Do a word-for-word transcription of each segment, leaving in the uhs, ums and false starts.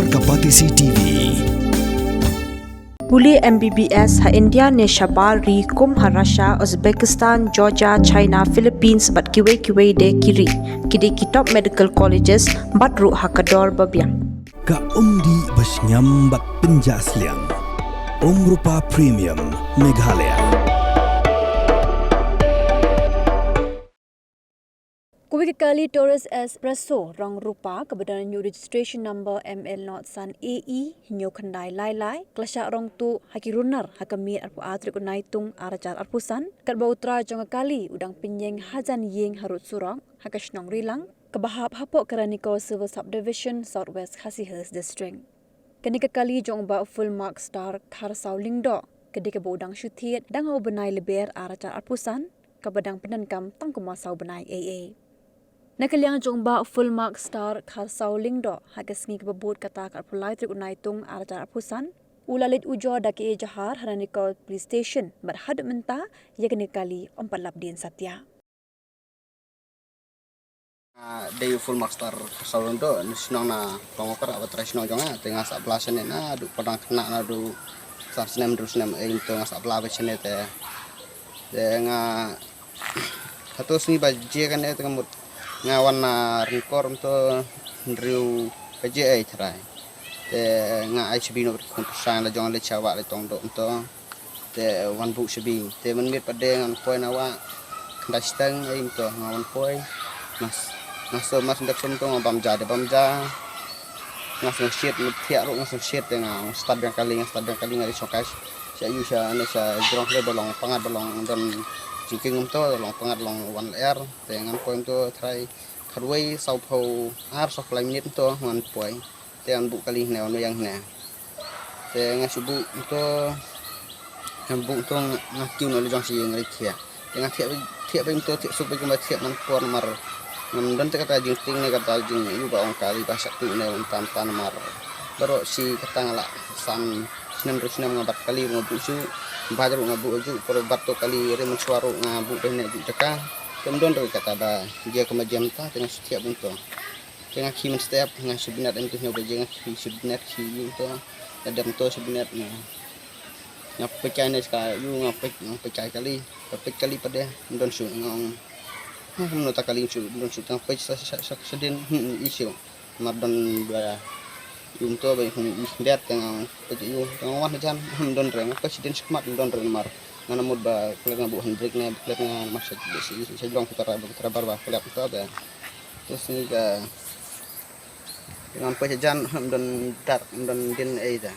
Kapatisi T V. Pule M B B S ha India ne shabar ri kum ha Russia, Uzbekistan, Georgia, China, Philippines bad kiwei kiwei de ki ri. Ki dei ki top medical colleges bad ruh ha ka dor ba biang. Ka umdih ba shngiam bad pynjah sliang. Umrupa Premium Meghalaya. Kawei ka kali Taurus Espresso rong rupa kaba don ïa u registration number M L nod san A E hynñiew khyndai lai lai ka la shah rong tuh ha ki runar ha ka miet arphew ar tarik u Naitung ar hajar arphew san, katba u trai jong ka kali u dang pynïeng hajan ïing harud surok ha ka shnong Rilang kaba hap hapoh ka Ranikol Civil Subdivision, South West Khasi Hills District. Kane ka kali jong u Bah Fullmark Star Kharsaw Lyngdoh ka dei kaba u dang shu thied dang ha u bnai Lber ar hajar arphew san, kaba dang pyndonkam tang kumba saw bnai ei ei. Na ka liang jong u Bah Fullmark Star Kharsaw Lyngdoh, ha ka sngi kaba bud kata ka arphew lai tarik u Naitung ar hajar arphew san, u la leit ujor da ka ejahar ha Ranikol Police Station bad haduh mynta ïa kane ka kali ym pat lap dien satia. Ah, dei u Fullmark Star Kharsaw Lyngdoh, na shnong na Pangokra, ba trai shnong jong nga, te nga sah bla shane naduh pdeng khynnah naduh san snem, hynriew snem, eh, to nga sah bla ba shane te. Te nga, hato sngi ba jia kane te nga mut nga wan na Ranikol to hynriew baje ei trai. Te nga ai shabi na bad khun pyrshang la jong le chawa le tong do to. Te wan buh shabi. Te mynmiet pat de ngan poi na wah. Khyndai shiteng ei to nga wan poi. Nga s-, nga so mas ndep som to nga bam ja de bam ja. Nga sngewshiet, nga thiah ruh nga sngewshiet te nga stad biang kali, nga stad biang kali nga ri shongkai. Sha ïu sha ne sha jrong kali ba long pangat ba long don jingkieng to, long pangat long wan lyer. Te ngan poi to trai khatwei sawphew ar sawphew lai minit to ngan poi. Te ngan buh kali hne, wan ïeng hne. Te nga shu buh to, nga buh to nga kiew na la jong shi ïing ri thiah. Te nga thiah, thiah ba to thiah suk ba kumba thiah man por namar ngam don te kata jingtieng ne kata jingïoh ba ong kali ba shakri ne wan tam tam namar. Baroh shi kata nga la san snem hynriew snem nga bat kali ruh nga buh shuh, bat ruh nga buh shuh, por bat to kali ri mynshuwa ruh nga buh ba ne buh jaka. Te ym don ruh kata ba jia kumba jia mynta te nga shu thiah ba to. Te nga khie mynstep, nga shu bniat em tu hynñiew baje, nga khie shu bniat, khie ïu to. Nga dem to shu bniat nga. Nga peit kai ne ka ïu, nga peit, nga peit kai kali, nga peit kali pat de, ym don shuh nga ong. Nga kumno ta kali shuh, ym don shuh, te nga peit sa, sa, sa, sa, shadien, hmm, i shuh. Mar don ba ïu to ba i khun i khyndiat te nga peit ïu, te nga wan hajan, hmm, ym don re, nga peit shadien shakhmat, ym don re mar. Nga na mut ba klet nga buh handbrake ne, klet nga mar sha, sha, sha, sha jrong putra, putra bar ba klet to te. Te sngi ka Te nga peit hajan, hmm, ym don dar, ym don dien ei da.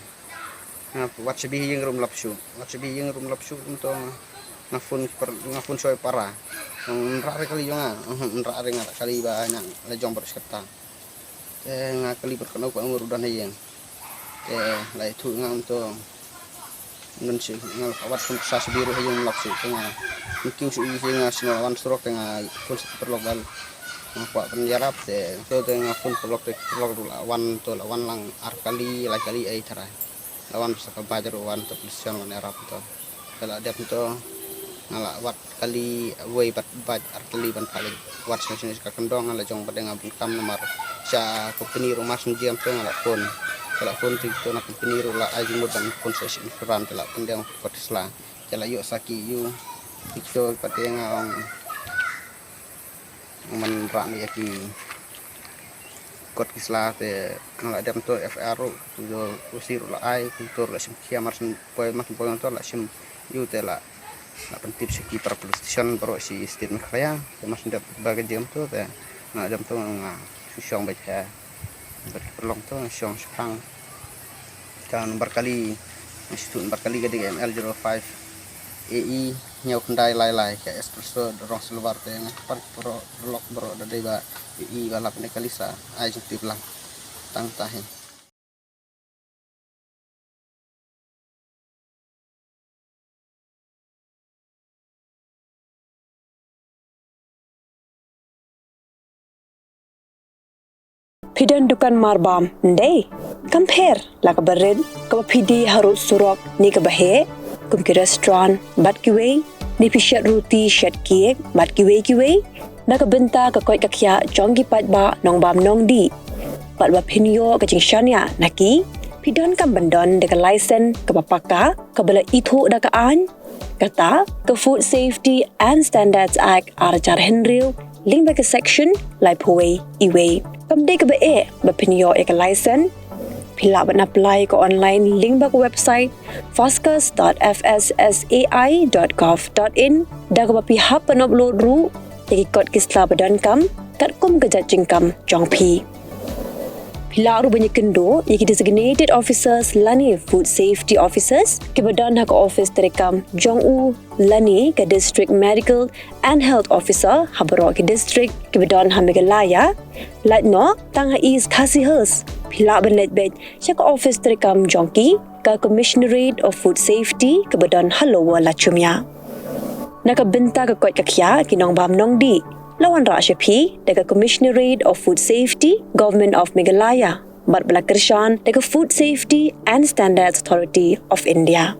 Nga wat shabi ïing ruh ym lap shuh. Wat shabi ïing ruh ym lap shuh, kum to nga phone par, nga phone shoi para. Ym rah re kali jong nga, hmm, ym rah re nga kali ba nga la jong baroh shi katta. Te nga kali bad kano ka umur u don ha ïing. Te la ïathuh nga kum to. Ym don shuh, nga la wat phone sa shabi ruh ha ïing ym lap shuh te nga. Nga kiew shuh ïa nga shu wan surok te nga phone sha ki paralok ba nga kwah pynïarap te. To te nga phone paralok te paralok ruh la wan to la wan lang ar kali, lai kali ei tharai. La wan sa ka bike ruh wan to police station wan ïarap to. Te la dep to nga la wat kali wei bad bike ar kali ban phah leit wad sha sha ka kyndong, nga la jong bad nga bun kam namar sha company ruh mar shen jam te nga la phone. Te la phone te to na company ruh la ai jingmut ban phone sha sha insurance te la pyndeng kot ki sla. Te la ïoh sa ki ïu. Te to pat te nga ong man rah ïa ki kot ki sla te nga la dem to F I R ruh, to O C ruh la ai, to la shim khia mar shen poi mar shen poi to la shim ïu te la, la pyntip sha ki para police station baroh shi state Meghalaya, te mar shen dep ba ka jingem to te nga la dem to nga shu shong beit ha bad ki paralok to nga shong shipang. Ka number kali, Institute number kali ka dei M L zero five A E hynñiew khyndai lai lai, ka espresso rong silver te nga pan pro lok bro da dei ba i ba lap ne kali sa ai jingtip lang tang ta hi. Phi don dukan marbam, ndei? Kam pher la kaba rit, kaba phi die harud surok ne kaba heh, kum ki restaurant bad kiwei, ne phi shet ruti, shet cake bad kiwei kiwei, na ka bynta ka koit ka khiah jong ki paidbah nongbam nongdih. bad ba phin ïoh ka jingshaniah na ki, phi donkam ban don da ka license kaba paka, kaba la ithuh da ka aiñ, kata ka Food Safety and Standards Act ar hajar hynriew, lyngba ka section laiphew wei E wei. Kam dei kaba eh ba phin ïoh ïa ka license. Phi lah ban apply ka online lyngba ka website foscas dot F S S A I dot gov dot in, da kaba phi hap ban upload ruh ïa ki kot ki sla ba donkam katkum ka jait jingkam jong phi. Phi lah ruh ban ïakynduh ïa ki designated officers lane food safety officers kiba don ha ka office treikam jong u lane ka District Medical and Health Officer ha baroh ki district kiba don ha Meghalaya. Lait noh tang ha East Khasi Hills, phi lah ban leit beit sha ka office treikam jong ki, ka Commissionerate of Food Safety kaba don ha Lower Lachumia. Na ka bynta ka koit ka khiah ki nongbam nongdih, la wanrah sha phi da ka Commissionerate of Food Safety, Government of Meghalaya, bad ba la kyrshan da ka Food Safety and Standards Authority of India.